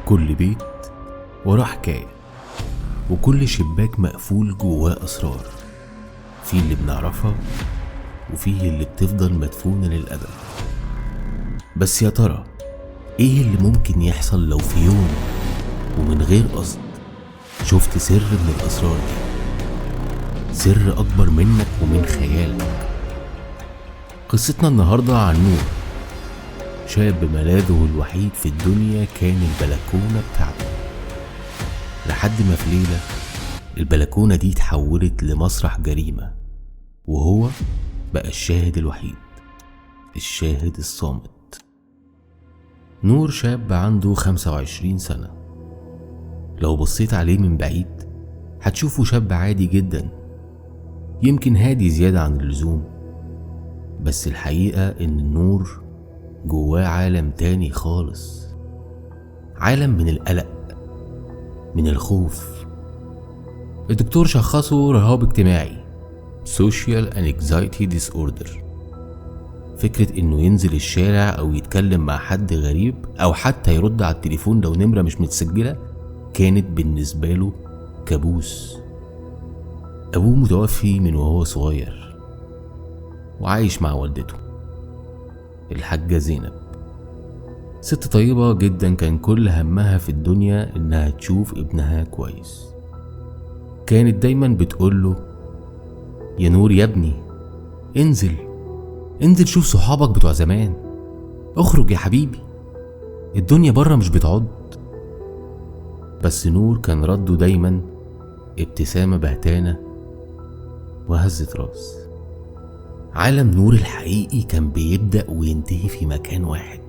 كل بيت وراه حكاية، وكل شباك مقفول جواه أسرار، في اللي بنعرفها وفيه اللي بتفضل مدفونة للأبد. بس يا ترى إيه اللي ممكن يحصل لو في يوم ومن غير قصد شفت سر من الأسرار دي؟ سر أكبر منك ومن خيالك. قصتنا النهاردة عن نور، شاب ملاذه الوحيد في الدنيا كان البلكونة بتاعته، لحد ما في ليلة البلكونة دي اتحولت لمسرح جريمة، وهو بقى الشاهد الوحيد، الشاهد الصامت. نور شاب عنده 25 سنة. لو بصيت عليه من بعيد هتشوفه شاب عادي جدا، يمكن هادي زيادة عن اللزوم، بس الحقيقة إن النور جواه عالم تاني خالص، عالم من القلق، من الخوف. الدكتور شخصه رهاب اجتماعي، Social Anxiety Disorder. فكرة إنه ينزل الشارع أو يتكلم مع حد غريب أو حتى يرد على التليفون لو نمرة مش متسجلة كانت بالنسبة له كابوس. أبوه متوفي من وهو صغير، وعايش مع والدته الحاجة زينب، ست طيبة جدا، كان كل همها في الدنيا إنها تشوف ابنها كويس. كانت دايما بتقوله: يا نور يا ابني، انزل انزل شوف صحابك بتوع زمان، اخرج يا حبيبي، الدنيا بره مش بتعض. بس نور كان رده دايما ابتسامة بهتانة وهزة راس. عالم نور الحقيقي كان بيبدأ وينتهي في مكان واحد،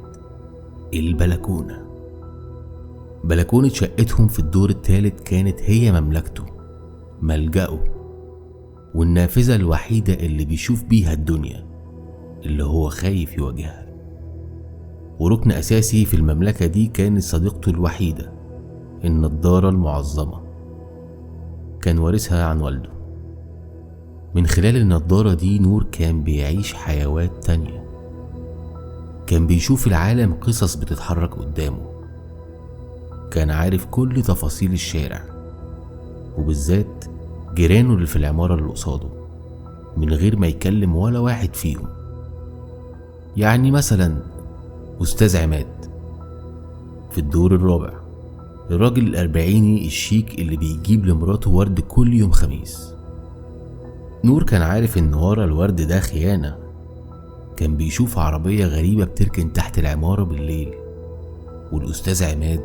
البلكونة. بلكونة شقتهم في الدور الثالث كانت هي مملكته، ملجأه، والنافذة الوحيدة اللي بيشوف بيها الدنيا اللي هو خايف يواجهها. وركن أساسي في المملكة دي كانت صديقته الوحيدة، النضارة المعظمة، كان وارثها عن والده. من خلال النضارة دي نور كان بيعيش حيوات تانية، كان بيشوف العالم قصص بتتحرك قدامه، كان عارف كل تفاصيل الشارع، وبالذات جيرانه اللي في العمارة اللي قصاده، من غير ما يكلم ولا واحد فيهم. يعني مثلا أستاذ عماد في الدور الرابع، الراجل الأربعيني الشيك اللي بيجيب لمراته ورد كل يوم خميس. نور كان عارف إن ورا الورد ده خيانة. كان بيشوف عربية غريبة بتركن تحت العمارة بالليل، والأستاذ عماد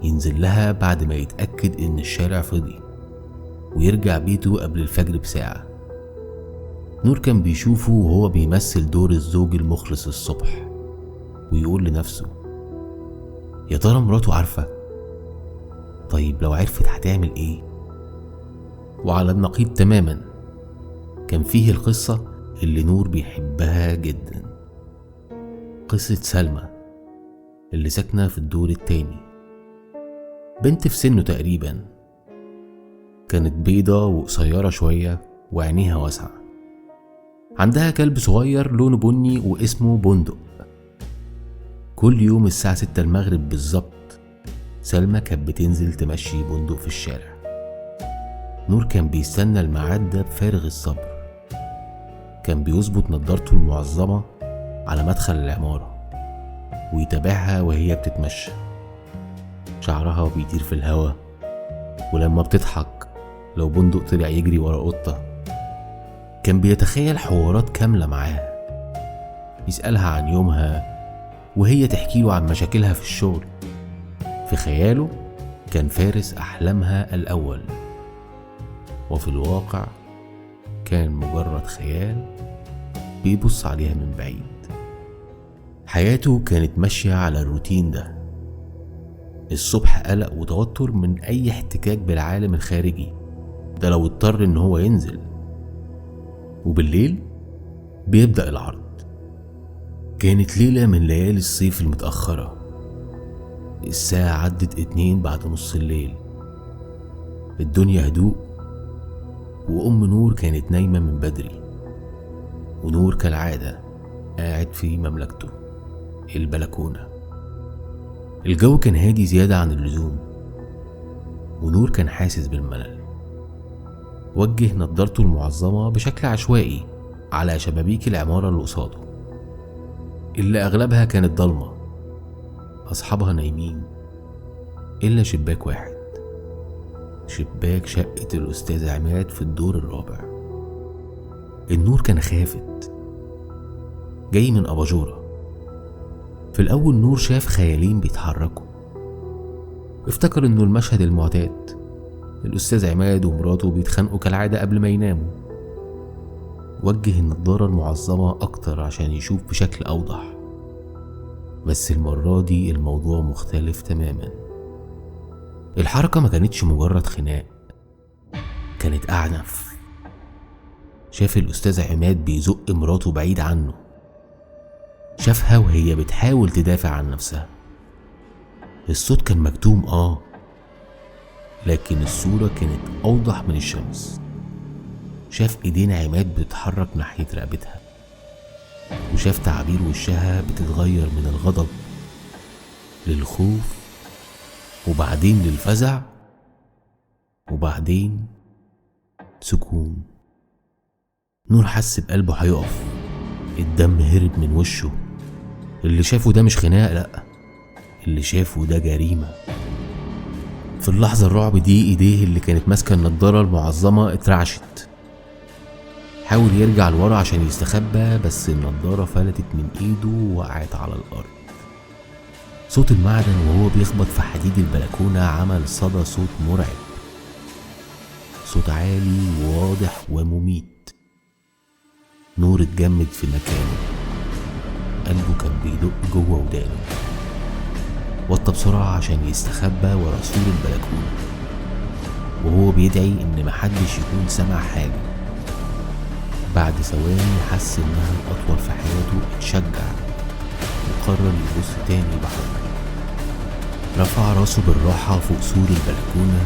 ينزل لها بعد ما يتأكد إن الشارع فضي، ويرجع بيته قبل الفجر بساعة. نور كان بيشوفه وهو بيمثل دور الزوج المخلص الصبح، ويقول لنفسه: يا ترى مراته عارفة؟ طيب لو عرفت هتعمل ايه؟ وعلى النقيض تماما كان فيه القصة اللي نور بيحبها جدا، قصة سلمى اللي ساكنة في الدور التاني، بنت في سنه تقريبا، كانت بيضة وقصيرة شوية وعينيها واسعة، عندها كلب صغير لونه بني واسمه بندق. كل يوم الساعة 6 المغرب بالظبط سلمى كانت بتنزل تمشي بندق في الشارع. نور كان بيستنى الميعاد ده بفارغ الصبر، كان بيظبط نظارته المعظمة على مدخل العمارة ويتابعها وهي بتتمشى، شعرها بيطير في الهوا، ولما بتضحك لو بندق طلع يجري ورا قطة. كان بيتخيل حوارات كاملة معاها، يسألها عن يومها وهي تحكيله عن مشاكلها في الشغل. في خياله كان فارس أحلامها الأول، وفي الواقع كان مجرد خيال بيبص عليها من بعيد. حياته كانت ماشية على الروتين ده، الصبح قلق وتوتر من أي احتكاك بالعالم الخارجي، ده لو اضطر إن هو ينزل، وبالليل بيبدأ العرض. كانت ليلة من ليالي الصيف المتأخرة، الساعة عدت 2 بعد نص الليل، الدنيا هدوء، وأم نور كانت نايمة من بدري، ونور كالعادة قاعد في مملكته البلكونة. الجو كان هادي زيادة عن اللزوم، ونور كان حاسس بالملل. وجه نظارته المعظمة بشكل عشوائي على شبابيك العمارة اللي قصاده، اللي أغلبها كانت ضلمة، أصحابها نايمين إلا شباك واحد، شباك شقة الأستاذ عماد في الدور الرابع. النور كان خافت جاي من أباجورة. في الأول نور شاف خيالين بيتحركوا، افتكر إنه المشهد المعتاد، الأستاذ عماد ومراته بيتخانقوا كالعادة قبل ما يناموا. وجه النضارة المعظمة أكتر عشان يشوف بشكل أوضح، بس المرة دي الموضوع مختلف تماما. الحركة ما كانتش مجرد خناق، كانت أعنف. شاف الأستاذ عماد بيزق مراته بعيد عنه، شافها وهي بتحاول تدافع عن نفسها. الصوت كان مكتوم لكن الصورة كانت أوضح من الشمس. شاف ايدين عماد بتتحرك ناحية رقبتها، وشاف تعابير وشها بتتغير من الغضب للخوف، وبعدين للفزع، وبعدين سكون. نور حس بقلبه هيقف، الدم هرب من وشه. اللي شافه ده مش خناق، لأ، اللي شافه ده جريمة. في اللحظة الرعب دي ايديه اللي كانت ماسكة النضارة المعظمة اترعشت. حاول يرجع لورا عشان يستخبى، بس النضارة فلتت من ايده ووقعت على الارض. صوت المعدن وهو بيخبط في حديد البلكونة عمل صدى صوت مرعب، صوت عالي وواضح ومميت. نور اتجمد في مكانه، قلبه كان بيدق جوه ودانه. وطى بسرعة عشان يستخبى ورا سور البلكونة، وهو بيدعي إن محدش يكون سمع حاجة. بعد ثواني حس إنها الأطول في حياته، اتشجع وقرر يبص تاني بحذر. رفع راسه بالراحة فوق سور البلكونة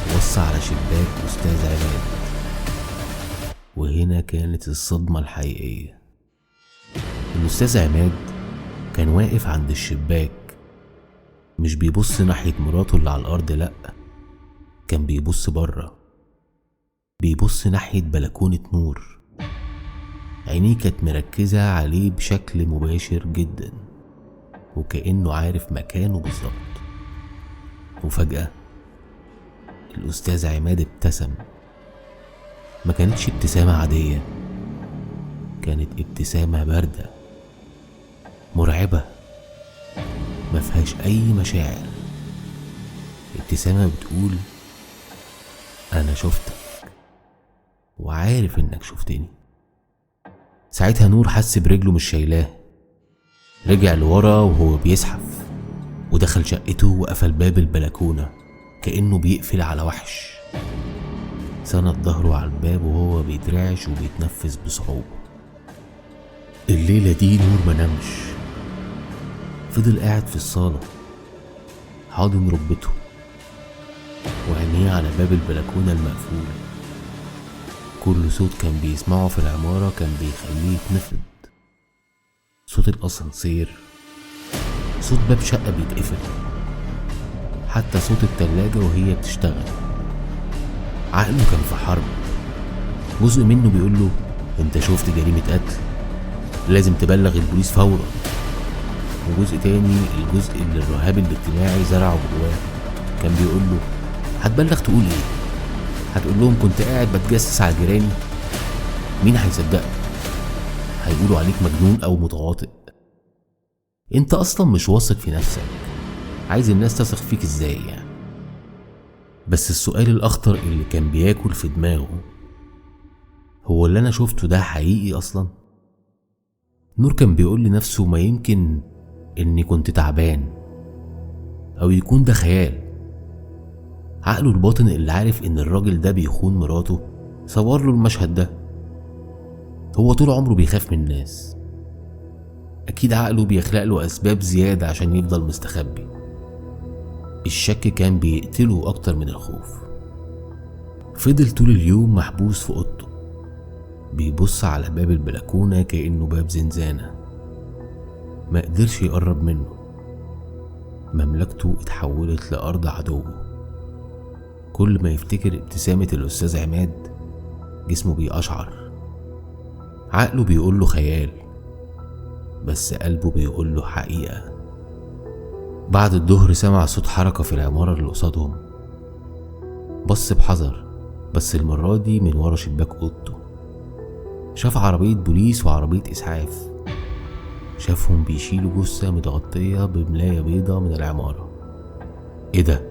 وبص على شباك أستاذ عماد، وهنا كانت الصدمة الحقيقية. الأستاذ عماد كان واقف عند الشباك، مش بيبص ناحية مراته اللي على الأرض، لأ، كان بيبص برا، بيبص ناحية بلكونة نور. عينيه كانت مركزة عليه بشكل مباشر جدا، وكأنه عارف مكانه بالظبط. وفجأة الأستاذ عماد ابتسم. ما كانتش ابتسامة عادية، كانت ابتسامة باردة مرعبة، ما فيهاش أي مشاعر. ابتسامة بتقول أنا شفتك وعارف إنك شفتني. ساعتها نور حس برجله مش شايلاه، رجع لورا وهو بيزحف، ودخل شقته وقفل باب البلكونة كأنه بيقفل على وحش. سند ظهره على الباب وهو بيترعش وبيتنفس بصعوبة. الليلة دي نور ما نامش، فضل قاعد في الصالة حاضن ركبته وعينيه على باب البلكونة المقفول. كل صوت كان بيسمعه في العمارة كان بيخليه يتنفض، صوت الأسانسير، صوت باب شقة بيتقفل، حتى صوت التلاجة وهي بتشتغل. عقله كان في حرب، جزء منه بيقوله انت شفت جريمة قتل، لازم تبلغ البوليس فورا، وجزء تاني، الجزء اللي الرهاب الاجتماعي زرعه جواه، كان بيقوله هتبلغ تقول ايه؟ هتقول لهم كنت قاعد بتجسس على جيراني؟ مين هيصدقك؟ هيقولوا عليك مجنون او متواطئ. انت اصلا مش واثق في نفسك، عايز الناس تثق فيك ازاي يعني؟ بس السؤال الاخطر اللي كان بياكل في دماغه، هو اللي انا شفته ده حقيقي اصلا؟ نور كان بيقول لنفسه ما يمكن اني كنت تعبان، او يكون ده خيال. عقله الباطن اللي عارف ان الراجل ده بيخون مراته صور له المشهد ده. هو طول عمره بيخاف من الناس، اكيد عقله بيخلق له اسباب زيادة عشان يفضل مستخبي. الشك كان بيقتله اكتر من الخوف. فضل طول اليوم محبوس في اوضته، بيبص على باب البلكونة كأنه باب زنزانة، ما قدرش يقرب منه. مملكته اتحولت لأرض عدوه. كل ما يفتكر ابتسامة الأستاذ عماد جسمه بيقشعر، عقله بيقوله خيال بس قلبه بيقوله حقيقة. بعد الظهر سمع صوت حركة في العمارة اللي قصادهم. بص بحذر، بس المرة دي من ورا شباك أوضته. شاف عربية بوليس وعربية إسعاف. شافهم بيشيلوا جثة متغطية بملاية بيضة من العمارة. إيه ده؟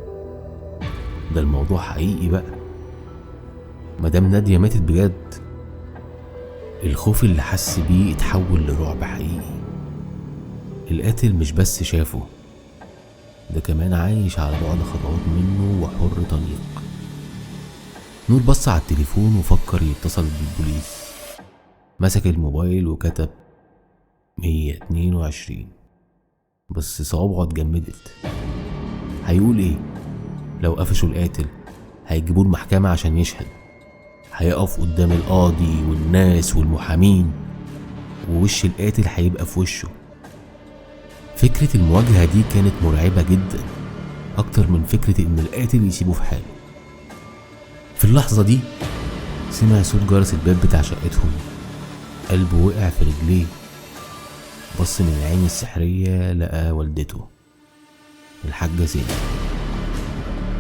ده الموضوع حقيقي بقى، مدام نادية ماتت بجد. الخوف اللي حس بيه اتحول لرعب حقيقي. القاتل مش بس شافه، ده كمان عايش على بعد خطوات منه وحر طليق. نور بص على التليفون وفكر يتصل بالبوليس. مسك الموبايل وكتب 122، بس صوابعه اتجمدت. هيقول ايه لو قفشوا القاتل؟ هيجيبوه المحكمة عشان يشهد، هيقف قدام القاضي والناس والمحامين، ووش القاتل هيبقى في وشه. فكرة المواجهة دي كانت مرعبة جدا أكتر من فكرة إن القاتل يسيبه في حاله. في اللحظة دي سمع صوت جرس الباب بتاع شقتهم. قلبه وقع في رجليه. بص من العين السحرية لقى والدته الحاجة زينب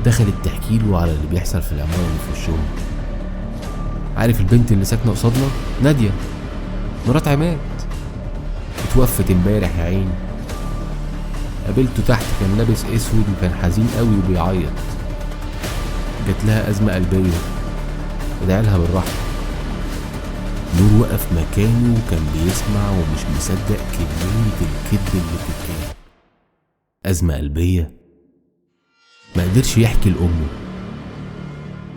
دخلت تحكي له على اللي بيحصل في العمارة اللي في وشهم. عارف البنت اللي ساكنة قصادنا؟ نادية مرات عماد، اتوفت امبارح يا عيني. قابلته تحت، كان لابس اسود وكان حزين قوي وبيعيط. جات لها أزمة قلبية، ادعي لها بالرحمة. نور وقف مكانه وكان بيسمع ومش مصدق كمية الكذب اللي بتتقال. أزمة قلبية؟ ما قدرش يحكي لأمه،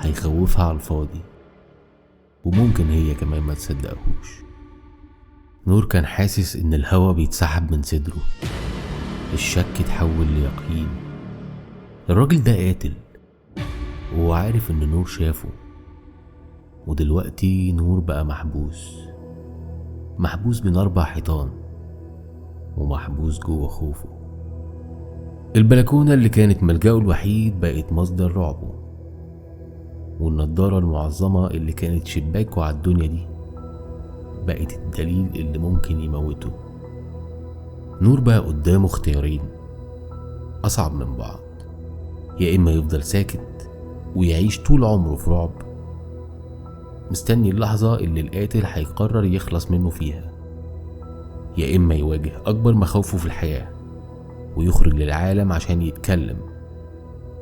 هيخوفها على الفاضي، وممكن هي كمان ما تصدقهوش. نور كان حاسس إن الهوا بيتسحب من صدره. الشك اتحول ليقين. الراجل ده قاتل، وهو عارف إن نور شافه. ودلوقتي نور بقى محبوس، محبوس بين 4 حيطان، ومحبوس جوه خوفه. البلكونة اللي كانت ملجأه الوحيد بقت مصدر رعبه، والنضارة المعظمة اللي كانت شباكه على الدنيا دي بقت الدليل اللي ممكن يموته. نور بقى قدامه اختيارين أصعب من بعض: يا إما يفضل ساكت ويعيش طول عمره في رعب، مستني اللحظة اللي القاتل هيقرر يخلص منه فيها، يا إما يواجه أكبر مخاوفه في الحياة ويخرج للعالم عشان يتكلم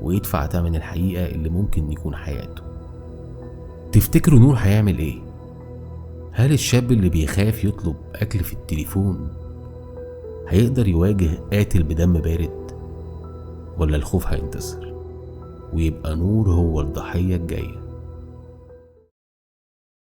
ويدفع تمن الحقيقة اللي ممكن يكون حياته. تفتكروا نور هيعمل إيه؟ هل الشاب اللي بيخاف يطلب أكل في التليفون هيقدر يواجه قاتل بدم بارد؟ ولا الخوف هينتصر ويبقى نور هو الضحية الجاية؟